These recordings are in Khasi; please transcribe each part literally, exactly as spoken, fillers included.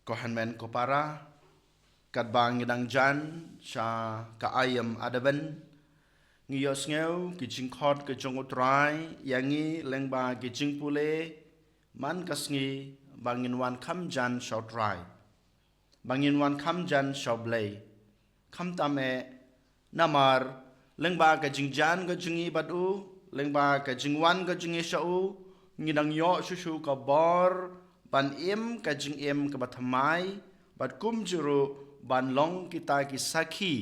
Ko hynmen ko para, katba ngi dang jan sha ka aïom Advent, ngi ïohsngew ki jingkhot ka jong U Trai ïa ngi lyngba ki jingpule man ka sngi ba ngin wan kham jan sha U Trai, ba ngin wan kham jan sha U Blei. Khamtam eh, namar lyngba ka jingjan ka jong ngi bad U, lyngba ka jingwan ka jong ngi sha U, ngi dang ïoh shuh shuh ka bor ban im ka jingim kaba thymmai, bad kumjuh ruh ban long kita ki sakhi,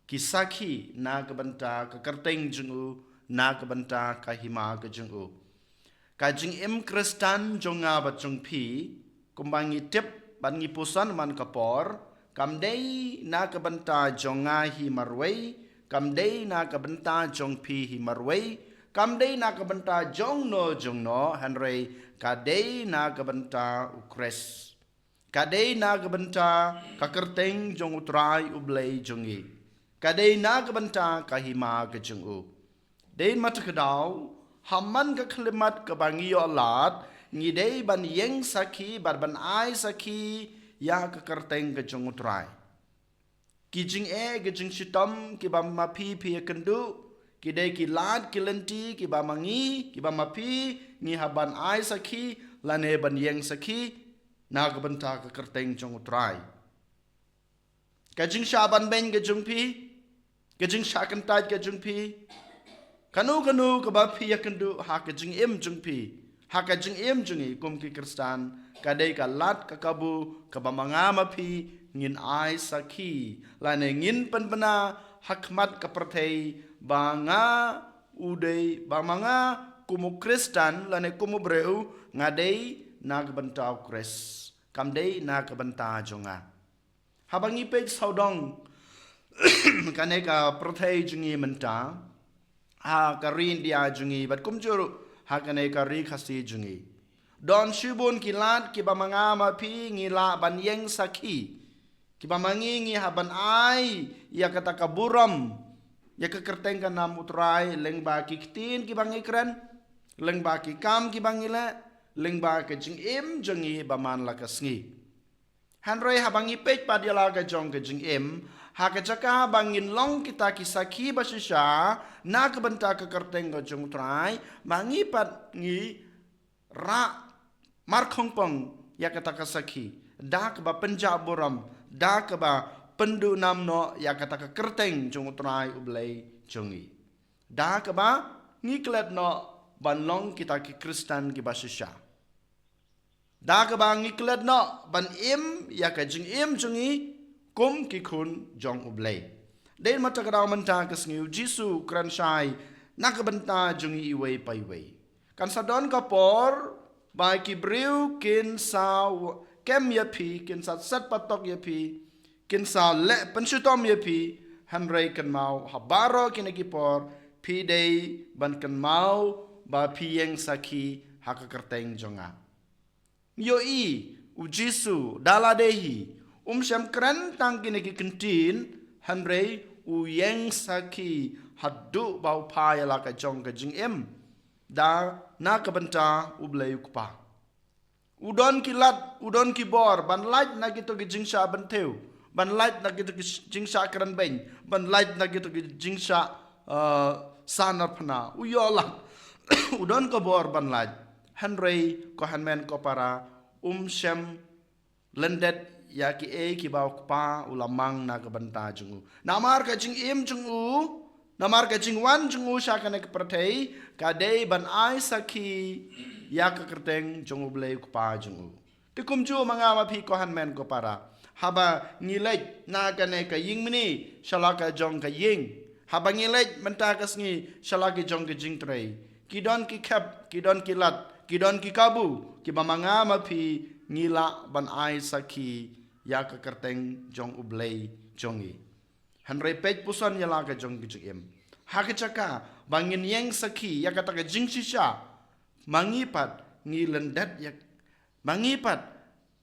ki sakhi na ka bynta ka kyrteng jong U, na ka bynta ka hima ka jong U. Ka jingim Khristan jong nga bad jong phi, kumba ngi tip bad ngi puson man ka por, kam dei na ka bynta jong nga hi marwei, kam dei na ka bynta jong phi hi marwei, kam dei na ka bynta jong no jong no, hynrei ka dei na ka bynta U Khrist. Ka dei na ka bynta ka kyrteng jong U Trai U Blei jong ngi. Ka dei na ka bynta ka hima ka jong U. Dei ma ta ka daw, ha man ka khyllipmat kaba ngi ïoh lad, ngi dei ban ïeng sakhi, bad ban ai sakhi ïa ka kyrteng ka jong U Trai. Ki jingeh, ki jingshitom kiba ma phi phi ïakynduh, ki dei ki lad ki lynti kiba ma ngi, kiba ma phi, ngi hap ban ai sakhi lane ban ïeng sakhi na ka bynta ka kyrteng jong U Trai. Ka jingshah banbeiñ ka jong phi, ka jingshah kyntait ka jong phi, kano kano kaba phi ïakynduh ha ka jingim jong phi, ha ka jingim jong ngi kum ki Khristan, ka dei ka lad ka kabu kaba ma nga ma phi ngin ai sakhi lane ngin pynbna ha khmat ka pyrthei ba nga u dei, ba ma nga kum u Khristan lane kum u briew, nga dei na ka bynta U Khrist, kam dei na ka bynta jong nga. Haba ngi peit sawdong kane ka pyrthei jong ngi mynta, ha ka ri India jong ngi bad kumjuh ruh ha kane ka ri Khasi jong ngi, don shibun ki lad kiba ma nga ma phi ngi lah ban ïeng sakhi, kiba ma ngi ngi hap ban ai ïa kata ka burom ïa ka kyrteng ka nam U Trai lyngba ki ktien kiba ngi kren, lyngba ki kam kiba ngi leh, lyngba ka jingim jong ngi ba man la ka sngi. Hynrei haba ngi peit pat ïa la ka jong ka jingim, ha ka jaka ba ngin long kita ki sakhi ba shisha na ka bynta ka kyrteng ka jong U Trai, ma ngi pat ngi rah markhongpong ïa kata ka sakhi da kaba pynjah burom, da kaba pynduhnam noh ïa kata ka kyrteng jong U Trai U Blei jong ngi, da kaba ngi klet noh ban long kita ki Khristan kiba shisha, da kaba ngi klet noh ban im ïa ka jingim jong ngi kum ki khun jong U Blei. Dei ma ta ka daw mynta ka sngi U Jisu u kren shai na ka bynta jong ngi iwei pa iwei. Kan sa don ka por ba ki briew kin sa kem ïa phi, kin sa set patok ïa phi, kin sa leh pynshitom ïa phi, hynrei kynmaw, ha baroh kine ki por phi dei ban kynmaw ba phi ïeng sakhi ha ka kyrteng jong nga. Ïohi, U Jisu da lade hi um shym kren tang kine ki kyntien, hynrei u ïeng sakhi haduh ba u phai ïa la ka jong ka jingim da na ka bynta U Blei U Kpa. U don ki lad, u don ki bor ban lait na kito ki jingshah bynthiew, ban lait na kito ki jingshah kren beiñ, ban lait na kito ki jingshah, uh, sanar phna. U ïoh lad, u don ka bor ban lait. Hynrei ko hynmen ko para, um shym lyndet ïa kiei kiba U Kpa u la mang na ka bynta jong u. Namar ka jingim jong u, namar ka jingwan jong u sha kane ka pyrthei ka dei ban ai sakhi ïa ka kyrteng jong U Blei U Kpa jong u. Te kumjuh ma nga ma phi ko hynmen ko para, haba ngi leit na kane ka ïing mane sha la ka jong ka ïing, haba ngi leit mynta ka sngi sha la ka jong ka jingtrei, ki don ki khep, ki don ki lad, ki don ki kabu kiba ma nga ma phi ngi lah ban ai sakhi ïa ka kyrteng jong U Blei jong ngi. Hynrei peit puson ïa la ka jong ka jingim, ha ka jaka ba ngin ïeng sakhi ïa kata ka jingshisha, ma ngi pat ngi lyndet ïa, ma ngi pat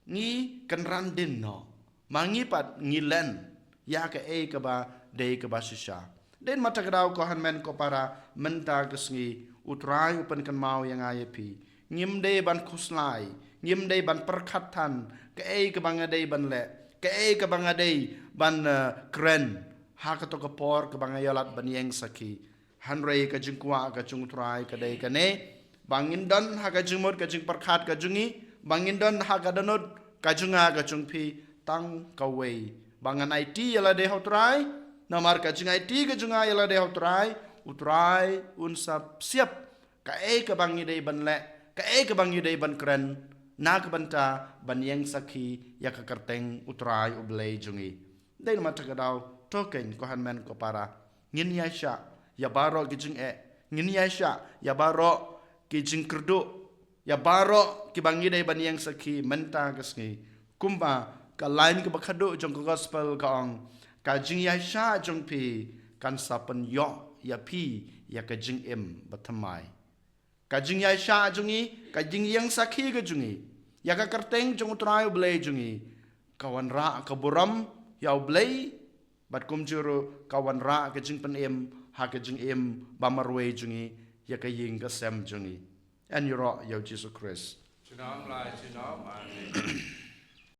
ngi kynran dien noh, ma ngi pat ngi len ïa kaei kaba dei kaba shisha. Dei ma ta ka daw ko hynmen ko para, mynta ka sngi U Trai u pynkynmaw ïa nga ïa phi, Ngim dei ban khuslai, ngim dei ban pyrkhat than kaei kaba nga dei ban leh, kaei kaba nga dei ban, eh, kren ha kato ka por kaba nga ïalad ban ïeng sakhi. Hynrei ka jingkwah ka jong U Trai ka dei kane, ba ngin don ha ka jingmut ka jingpyrkhat ka jong ngi, ba ngin don ha ka dohnud ka jong nga ka jong phi tang kawei, ba ngan aiti ïa lade ha U Trai. Namar ka jingaiti ka jong nga ïa lade ha U Trai, U Trai un sa siap kaei kaba ngi dei ban leh, kaei kaba ngi dei ban kren, na ka bynta ban ïeng sakhi ïa ka kyrteng U Trai U Blei jong ngi. Dei namar kata ka daw, to keiñ ko hynmen ko para, ngin ïaishah ïa baroh ki jingeh, ngin ïaishah ïa baroh ki jingkyrduh, ïa baroh kiba ngi dei ban ïeng sakhi mynta ka sngi. Kumba ka lain kaba khadduh jong ka gospel ka ong, ka jingïaishah jong phi kan sa pynïoh ïa phi ïa ka jingim bathymmai. Ka jingïaishah jong ngi, ka jingïeng sakhi ka jong ngi ïa ka kyrteng jong U Trai U Blei jong ngi, ka wanrah ka burom ïa U Blei, bad kumjuh ruh ka wanrah ka jingpynim ha ka jingim ba marwei jong ngi, ïa ka ïing ka sem jong ngi. Yn ïaroh ïa U Jisu Khrist. Junom la junom, amen.